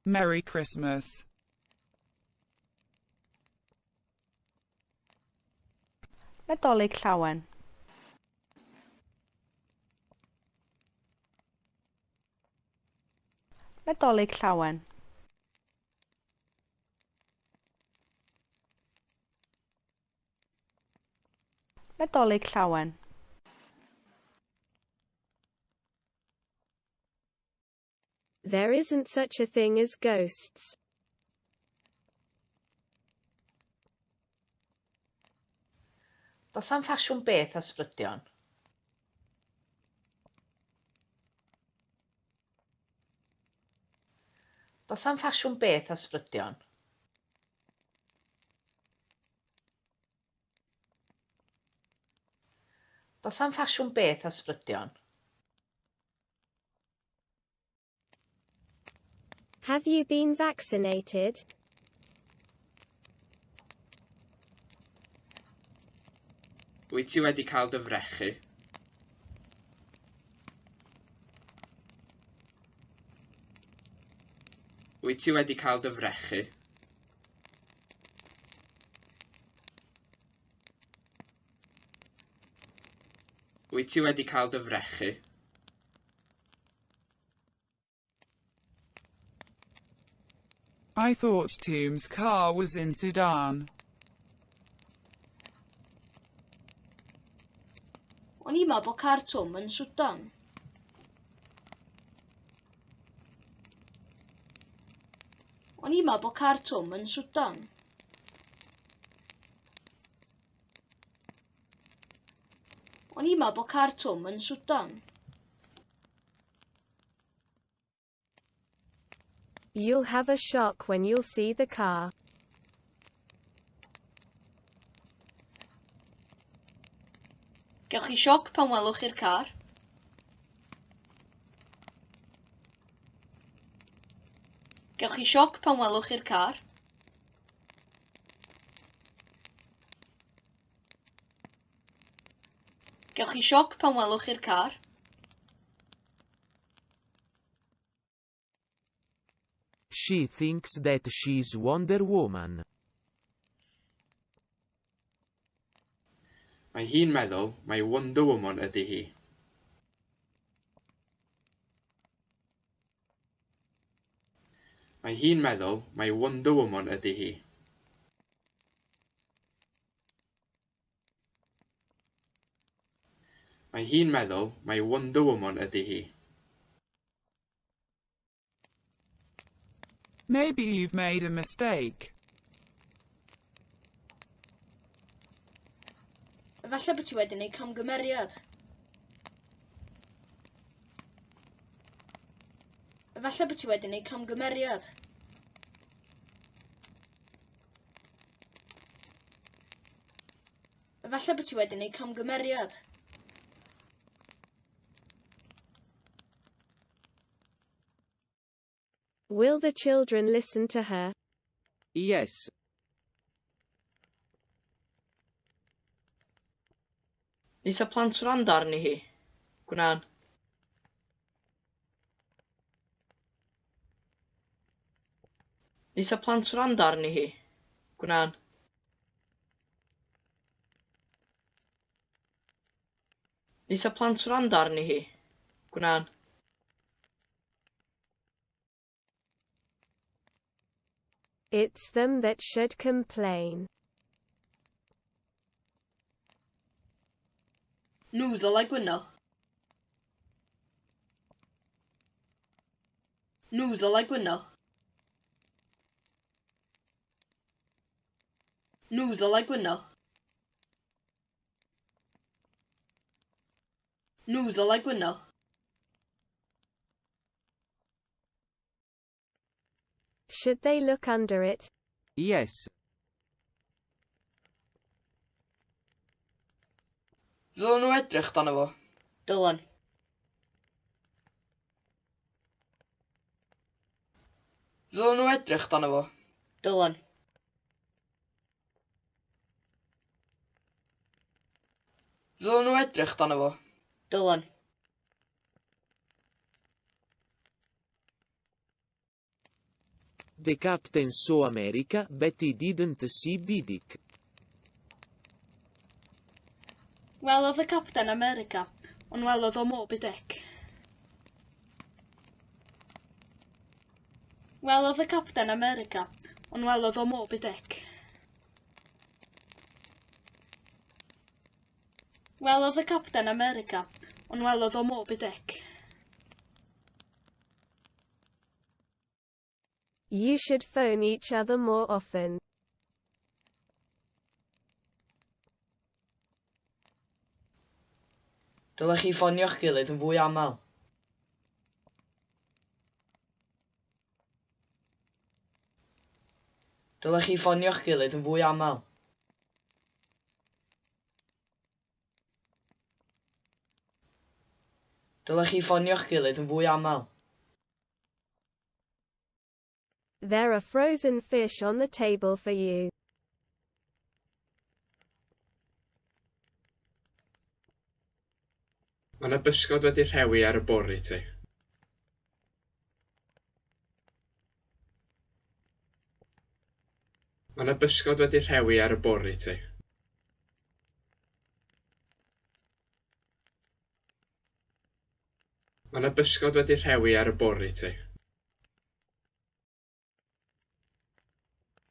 Merry Christmas. Nadolig Llawen. Nadolig Llawen. Nadolig Llawen. There isn't such a thing as ghosts. Does 'am ffasiwn beth â ysbrydion. Does 'am ffasiwn beth â ysbrydion. Does 'am ffasiwn beth â ysbrydion. Have you been vaccinated? Wyt ti wedi cael dy frechu? Wyt ti wedi cael dy frechu? Wyt ti wedi cael dy frechu? I thought Twm's car was in Sudan. O'n i'n meddwl bod car Twm yn Swdan. O'n i'n meddwl bod car Twm yn Swdan. O'n i'n meddwl bod car Twm yn Swdan. You'll have a shock when you'll see the car. Gewch chi sioc pan welwch chi'r car. Gewch chi sioc pan welwch chi'r car. Gewch chi sioc pan welwch chi'r car. She thinks that she's Wonder Woman. Mae hi'n meddwl mai Wonder Woman ydy hi. Mae hi'n meddwl mai Wonder Woman ydy hi. Mae hi'n meddwl mai Wonder Woman ydy hi. Maybe you've made a mistake. Efallai bod ti wedi gwneud camgymeriad. Efallai bod ti wedi gwneud camgymeriad. Efallai bod ti wedi gwneud camgymeriad. Will the children listen to her? Yes. Neith y plant wrando arni hi? Gwnân. Neith y plant wrando arni hi? Gwnân. Neith y plant wrando arni hi? Gwnân. It's them that should complain. Nhw ddylai gwyno. Nhw ddylai gwyno. Nhw ddylai gwyno. Nhw ddylai gwyno. Should they look under it? Yes. Ddylen nhw edrych dano fo? Dylen. Ddylen nhw edrych dano fo? Dylen. Ddylen nhw edrych dano fo? Dylen. The captain saw America, but he didn't see Bidik. Welodd y capten America, ond welodd o Moby Dick. Welodd y capten America, ond welodd o Moby Dick. Welodd y capten America, ond welodd o Moby Dick. You should phone each other more often. Dylech chi ffonio'ch gilydd yn fwy aml. Dylech chi ffonio'ch gilydd yn fwy aml. Dylech chi ffonio'ch gilydd yn fwy aml. There are frozen fish on the table for you. Mae yna bysgod wedi rhewi ar y bwr i ti. Mae yna bysgod wedi rhewi ar y bwr i ti. Mae yna bysgod wedi rhewi ar y bwr i ti.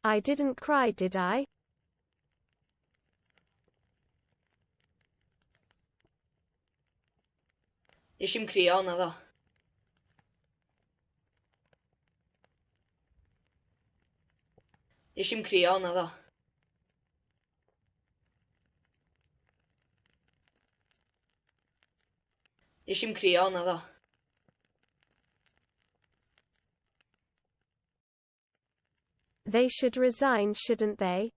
I didn't cry, did I? Nes i'm crio, naddo. Nes i'm crio, naddo. Nes i'm crio, naddo. They should resign, shouldn't they?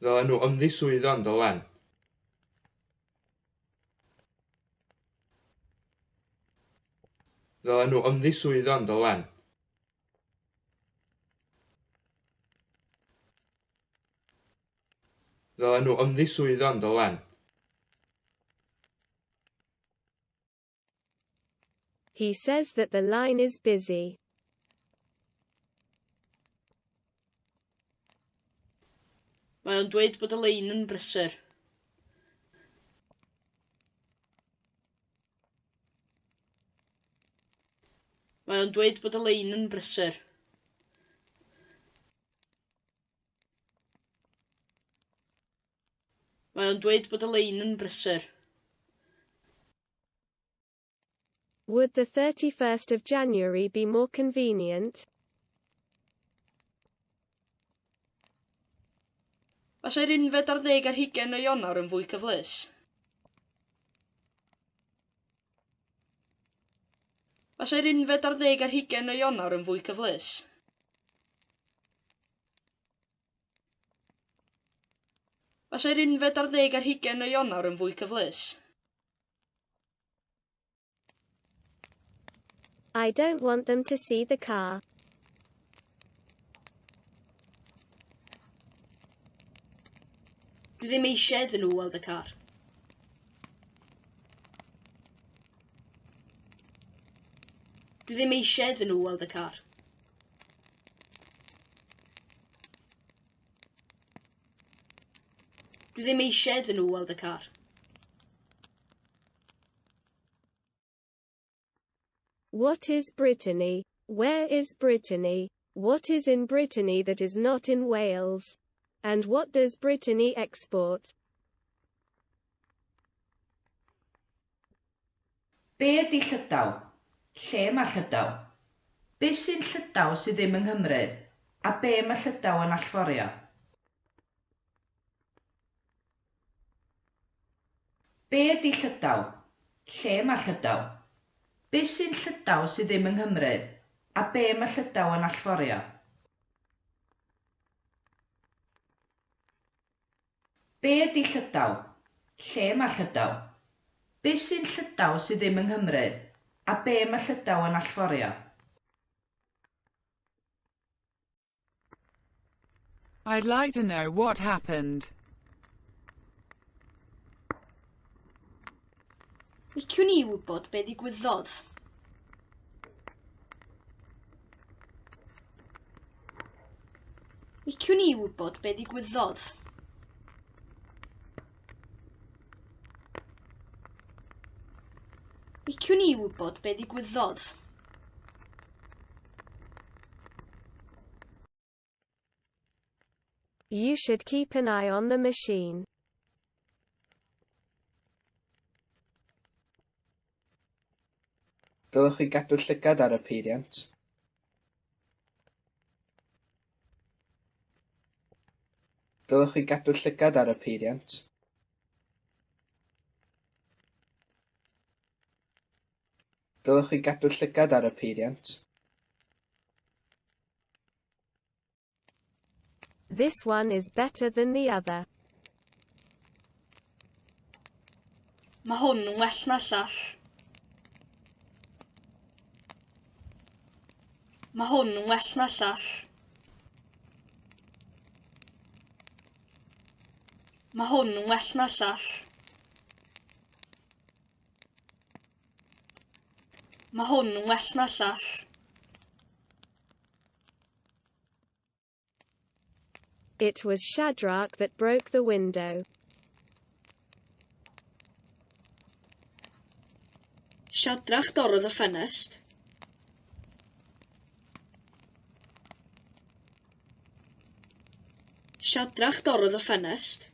Ddylen nhw ymddiswyddo yn dylen. Ddylen nhw ymddiswyddo yn dylen. Ddylen nhw ymddiswyddo yn dylen. He says that the line is busy. Mae o'n dweud bod y lein yn brysur. Mae o'n dweud bod y lein yn brysur. Mae o'n dweud bod y lein yn brysur. Would the 31st of January be more convenient? Fasai'r 21 o Ionawr yn fwy cyfleus? Fasai'r 21 o Ionawr yn fwy cyfleus? Fasai'r 21 o Ionawr yn fwy cyfleus? I don't want them to see the car. Dwi ddim eisiau iddyn nhw weld y car. Dwi ddim eisiau iddyn nhw weld y car. Dwi ddim eisiau iddyn nhw weld y car. What is Brittany? Where is Brittany? What is in Brittany that is not in Wales? And what does Brittany export? Be ydy Llydaw? Lle mae Llydaw? Be sy'n Llydaw sydd ddim yng Nghymru? A be mae Llydaw yn allforio? Be ydy Llydaw? Lle mae Llydaw? Be sy'n Llydaw sydd ddim yng Nghymru? A be mae Llydaw yn allforio? Be ydy Llydaw? Lle mae Llydaw? Be sy'n Llydaw sydd ddim yng Nghymru? A be mae Llydaw yn allforio? I'd like to know what happened. Liciwn i wybod be ddigwyddodd. Liciwn i wybod be ddigwyddodd. Liciwn i wybod be ddigwyddodd. You should keep an eye on the machine. Dylech chi gadw llygad ar y peiriant. Dylech chi gadw llygad ar y peiriant. Dylech chi gadw llygad ar y peiriant. This one is better than the other. Mae hwn yn well na'r llall. Mae hwn yn well na'r llall. Mae hwn yn well na'r llall. Mae hwn yn well na'r llall. It was Shadrach that broke the window. Siadrach dorrodd y ffenest. Siadrach dorrodd y ffenest.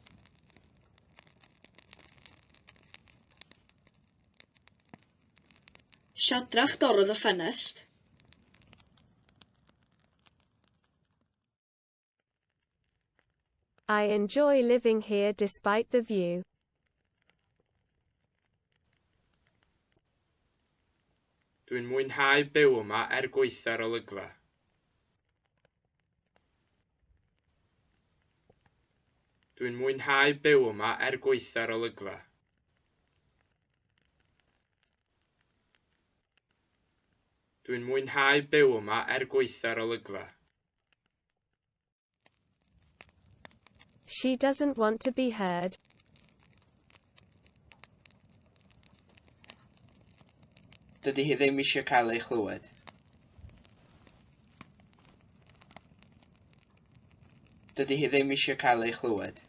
Siadrach dorrodd y ffenest. I enjoy living here despite the view. Dwi'n mwynhau byw yma er gwaetha'r olygfa. Dwi'n mwynhau byw yma er gwaetha'r olygfa. Dwi'n mwynhau byw yma er gwaetha'r olygfa. She doesn't want to be heard. Dydy hi ddim eisiau cael ei chlywed. Dydy hi ddim eisiau cael ei chlywed.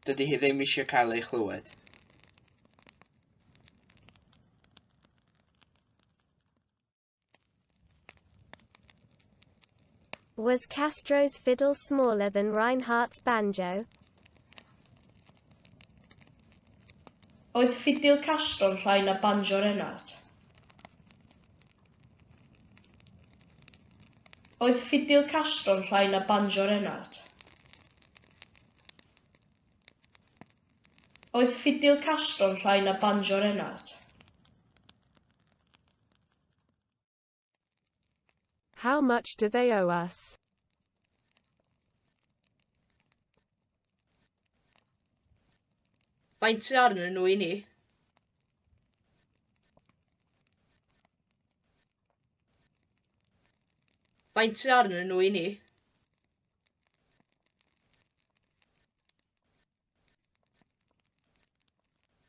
Dydy hi ddim eisiau cael ei chlywed. Was Castro's fiddle smaller than Reinhardt's banjo? Oedd ffidil Castro'n llai na banjo Reinhardt? Oedd ffidil Castro'n llai na banjo Reinhardt? Oedd ffidil Castro'n llai na banjo Reinhardt? How much do they owe us? Faint sydd arnyn nhw i ni? Faint sydd arnyn nhw i ni?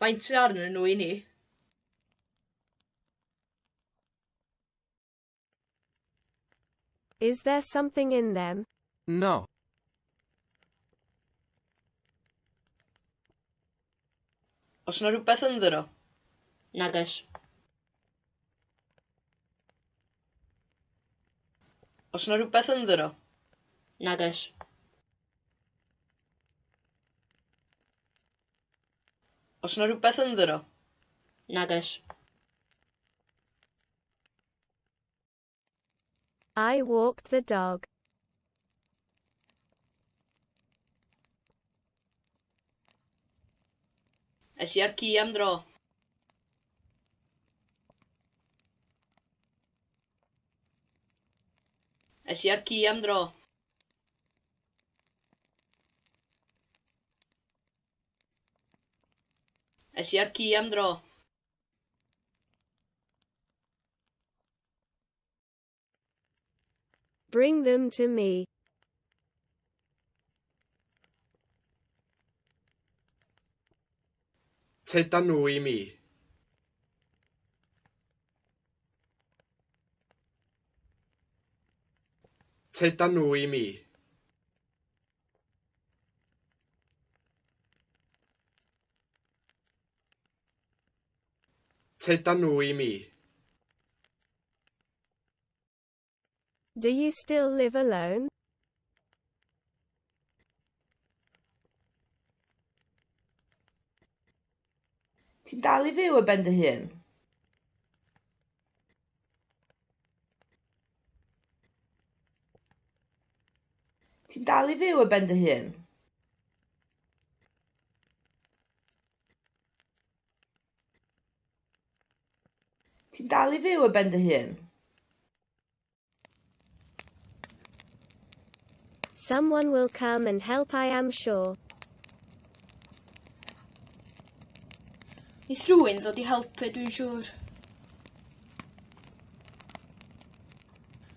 Faint sydd arnyn nhw i ni? Is there something in them? No. Oes 'na rhywbeth ynddyn nhw? Nagoes. Oes 'na rhywbeth ynddyn nhw? Nagoes. Oes 'na rhywbeth ynddyn nhw? Nagoes. I walked the dog. Es i â'r ci am dro. Es i â'r ci am dro. Es i â'r ci am dro. Bring them to me. Tyd â nhw i mi. Tyd â nhw i mi. Tyd â nhw i mi. Do you still live alone? Ti'n dal i fyw ar ben dy hun? Ti'n dal i fyw ar ben dy hun? Ti'n dal i fyw ar ben dy hun? Someone will come and help, I am sure. Neith rhywun ddod i helpu, dwi'n siŵr.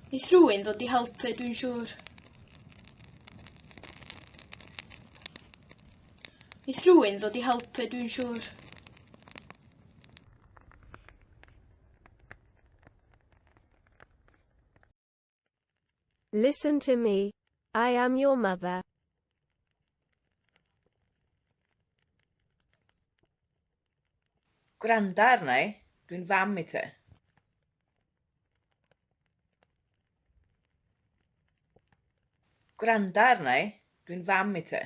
Neith rhywun ddod i helpu, dwi'n siŵr. Neith rhywun ddod i helpu, dwi'n siŵr. Listen to me. I am your mother. Gwranda arna i, dwi'n fam i ti. Gwranda arna i, dwi'n fam i ti.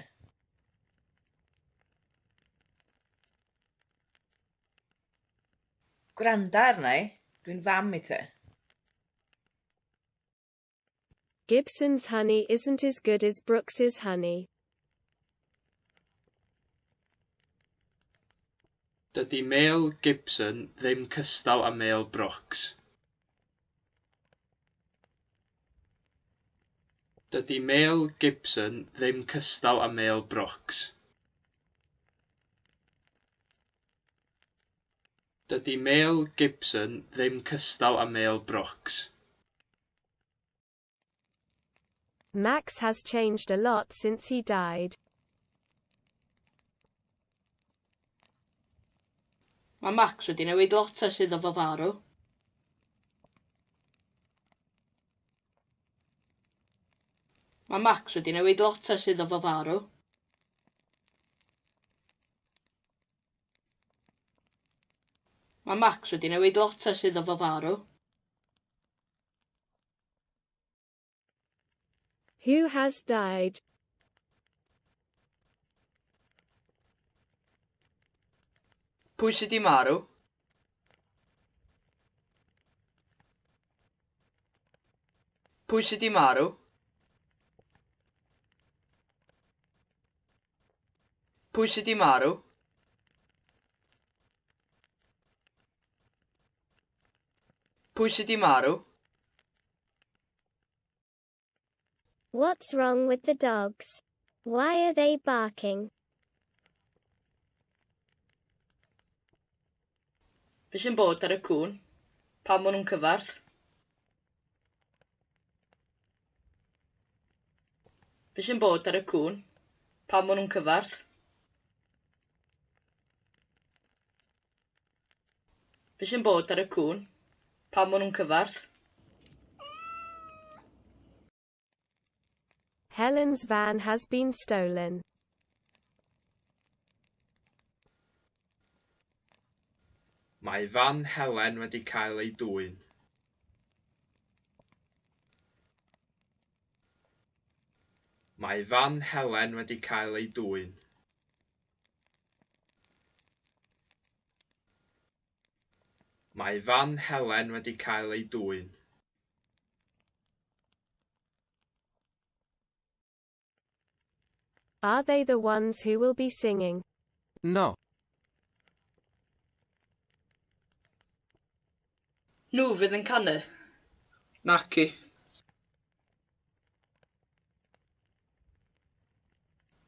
Gwranda arna i, dwi'n fam i ti. Gibson's honey isn't as good as Brooks's honey. Dydy mêl Gibson ddim cystal â mêl Brooks. Dydy mêl Gibson ddim cystal â mêl Brooks. Dydy mêl Gibson ddim cystal â mêl Brooks. Max has changed a lot since he died. Mae Max wedi newid lot ers iddo fo farw. Mae Max wedi newid lot ers iddo fo farw. Mae Max wedi newid lot ers iddo fo farw. Who has died? Pwy sy 'di marw? Pwy sy 'di marw? Pwy sy 'di marw? Pwy sy 'di marw? What's wrong with the dogs? Why are they barking? Be sy'n bod ar y cŵn? Pam maen nhw'n cyfarth? Be sy'n bod ar y cŵn? Pam maen nhw'n cyfarth? Be sy'n bod ar y cŵn? Pam maen nhw'n cyfarth? Helen's van has been stolen. Mae fan Helen wedi cael ei dwyn. Mae fan Helen wedi cael ei dwyn. Mae fan Helen wedi cael ei dwyn. Are they the ones who will be singing? No. Nhw fydd yn canu. Naci.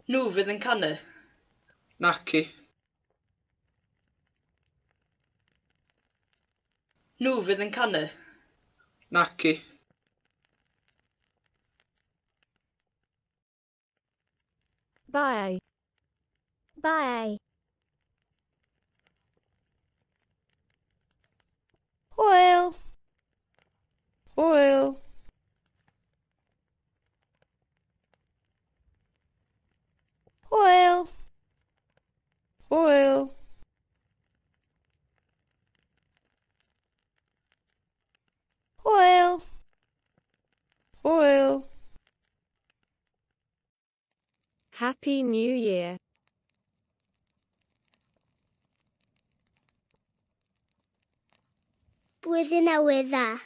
Nhw fydd yn canu. Naci. Nhw fydd yn canu. Naci. Bye. Bye. Happy New Year. Blwyddyn Newydd Dda.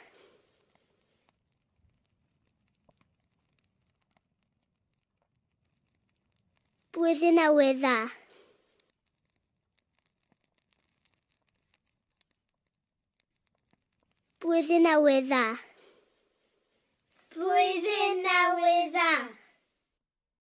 Blwyddyn Newydd Dda. Blwyddyn Newydd Dda.